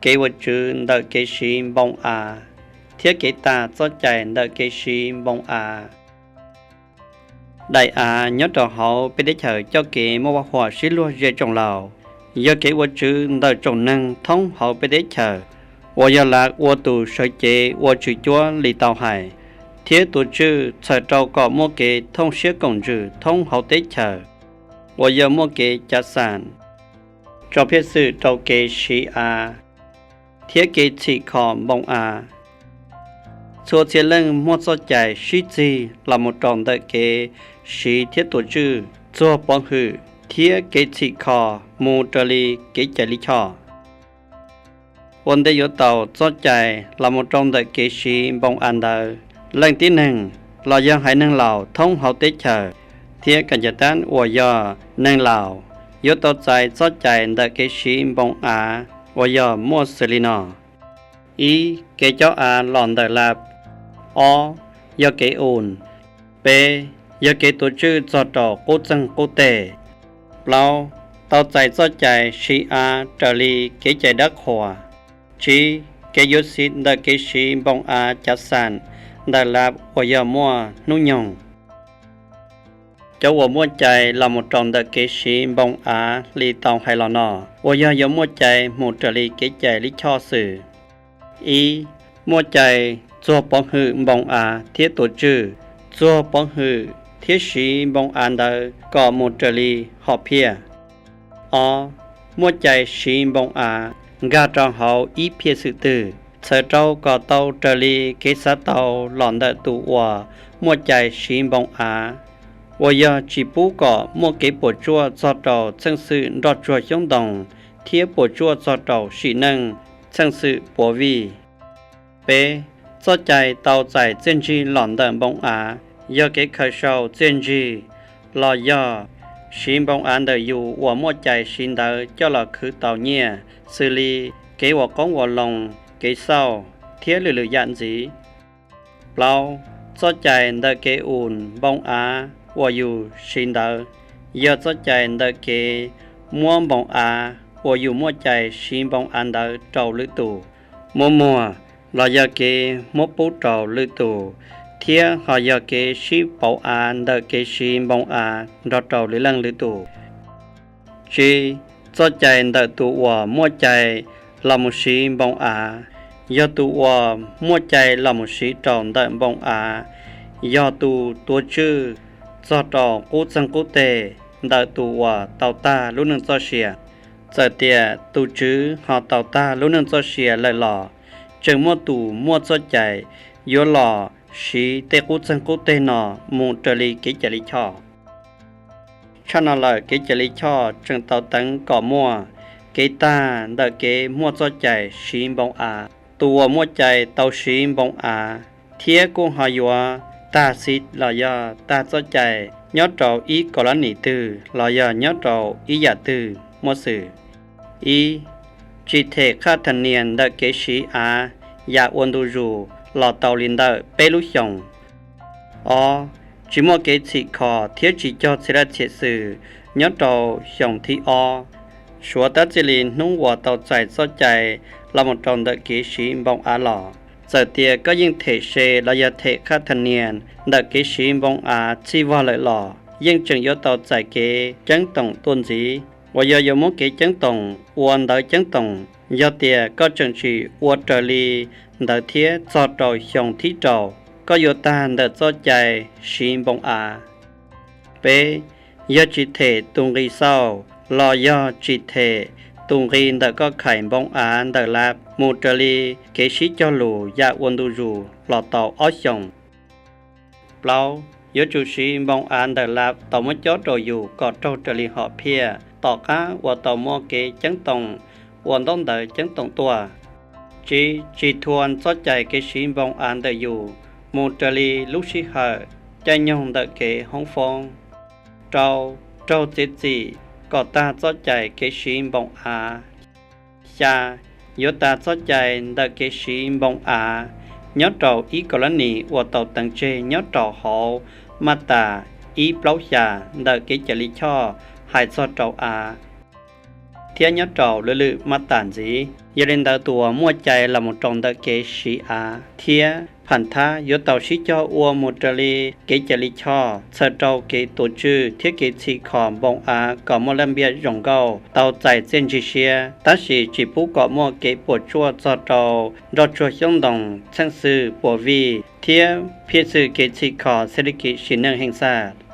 kev ua tswv ntawm kev siv npoo av thiab kev tag txoj cai ntawm kev siv npoo av. Daim av nyob rau hauv peb teb chaws coj kev muaj vaj huam sib luag ze tsoom laus, yog kev ua tswv ntawm tsoom neeg thoob hauv peb teb chaws, uas yog Lav ua tus sawv cev ua tswv cuab li tau hais, thiab tua tswj txhawm rau kom muaj kev thooj siab koom ntsws thoob hauv teb chaws, uas yog muaj kev cav xam, tso phiaj xwm rau kev siv av, thiab kev txhim kho npoo av. Txhua txhia leej muaj txoj cai sib txig los mus rau ntawm kev siv thiab tua tswj, txuag pov hwm, thiab kev txhim kho mus raws li kev cai lij choj. Ua ntej yuav tau txoj cai los mus rau ntawm kev siv npoo av ntawd, leej tib neeg los yog haiv neeg laus thoob hauv teb chaws thiab kas cas tab uas yog neeg laus yuav tau txais txoj cai ntawm kev siv npoo av uas yog muaj xws li no: ib, kev cob av los ntawm Lav. Ob, yog kev ua. Peb, yog kev tua tswj txog rau qub txeeg qub teg. Plaub, tau txais txoj cai siv av raws li kev cai dab qhuas. Tsib, kev yuav siv ntawm kev siv npoo av cav xam ntawm Lav uas yog muaj hnub nyoog. Cov uas muaj cai los mus rau ntawm kev siv npoo av li tau hais los no, uas yog yuav muaj cai mus raws li kev cai lij choj xwm: ib, muaj cai txuag pov hwm npoo av thiab tua tswj, txuag pov hwm thiab siv npoo av ntawd kom mus raws li hom phiaj. Ob, muaj cai siv npoo av nkag rau hauv ib phiaj xwm twg, txhawm rau kom tau raws li kev xav tau los ntawm tus uas muaj cai siv npoo av, uas yog tsis pub kom muaj kev puas tsuaj txog rau txheej xwm nroj tsuag xyoob ntoo thiab puas tsuaj txog rau sim neej txheej xwm puav vij. Peb, txoj cai tau txais txiaj ntsig los ntawm npoo av, yog kev khaws sau txiaj ntsig los yog siv npoo av ntawm yus uas muaj cai siv ntawd coj los khwv tau nyiaj, xws li kev ua qoob ua loo, kev xauj, thiab lwm lwm yam ntxiv. Plaub, txoj cai ntawm kev ua npoo av uas yus siv ntawd, yog txoj cai ntawm kev muab npoo av uas yus muaj cai siv npoo av ntawd rau lwm tus, muab muag, los yog kev muab pub rau lwm tus, thiab ho yog kev sib pauv av ntawm kev siv npoo av nrog rau lwm leej lwm tus. Tsib, txoj cai ntawm tus uas muaj cai los mus siv npoo av, yog tus uas muaj cai los mus siv rau ntawm npoo av, yog tus tua tswj txog rau qub txeeg qub teg ntawm tus uas tau tag lub neej txoj sia. Txawm tias tus tswv ho tau tag lub neej txoj sia lawm los tseem muaj tus muaj txoj cai yuav los siv tej qub txeeg qub teg no mus raws li kev cai lij choj. Tshaj no lawm, kev cai lij choj tseem tau teev kom muaj kev tag ntawm kev muaj txoj cai siv npoo av. Tus uas muaj cai tau siv npoo av thiab kuj ho yuav tag xiv los yog tag txoj cai nyob rau ib kaus lab nim twg los yog nyob rau ib yam twg muaj xwm: ib, tsis them qhaj thas nias ntawm kev siv av yam ua ntu zus los tau li ntawm peb lub xyoos. Ob, tsis muaj kev txhim kho thiab tsis cog txhia laj txhia xwm nyob rau xyoo thib ob, suav tab txij li hnub uas tau txais txoj cai los mus rau ntawm kev siv npoo av los. Txawm tias koj yeej them se los yog them qhaj thas nias ntawm kev siv npoo av txhij vog lawm los yeej tseem yuav tau txais kev ceeb toom tuaj ntxiv, uas yog yuav muab kev ceeb toom ua ntawv ceeb toom. Yog tias koj tseem tsis ua raws li ntawd thiab txog rau xyoo thib rau, koj yuav tag ntawm txoj cai siv npoo av. Peb, yog tsis them tus nqi xauj los yog tsis them tus nqi ntawm koj khais npoo av ntawm Lav mus raws li kev sib cog lus yam ua ntu zus los tau ob xyoos. Plaub, yuav tsum siv npoo av ntawm Lav tau muab cob rau yus kom raug raws li hom phiaj tom qab uas tau muaj kev ceeb toom ua ntaub ntawv ceeb toom tuaj. Tsib, tsis thua txoj cai kev siv npoo av ntawm yus mus raws li lub sij hawm caij nyoog ntawm kev hoob foob. Rau, raug txiav txim kom tag txoj cai kev siv npoo av. Xya, yuav tag txoj cai ntawm kev siv npoo av nyob rau ib kaus lab nim uas tau teev tseg nyob rau hauv maj tas ib plaub xya ntawm kev cai lij choj hais txog rau av. thiab nyob rau lwm lwm mab tas ntxiv. Yog li ntawd tus uas muaj cai los mus rau ntawm kev siv av thiab pham thab yuav tau sib cog ua mus raws li kev cawm li choj txhawm rau kev tuav tswj thiab kev txhim kho npoo av kom muaj laj npiaj zoo nkauj tau txais txiaj ntsig siab, tab sis tsis pub kom muaj kev puas tsuaj txog rau nroj tsuag xyoob ntoos txheej xwm puas vij thiab phiaj xwm kev txhim kho xeeb li kis sim neej heej xaj.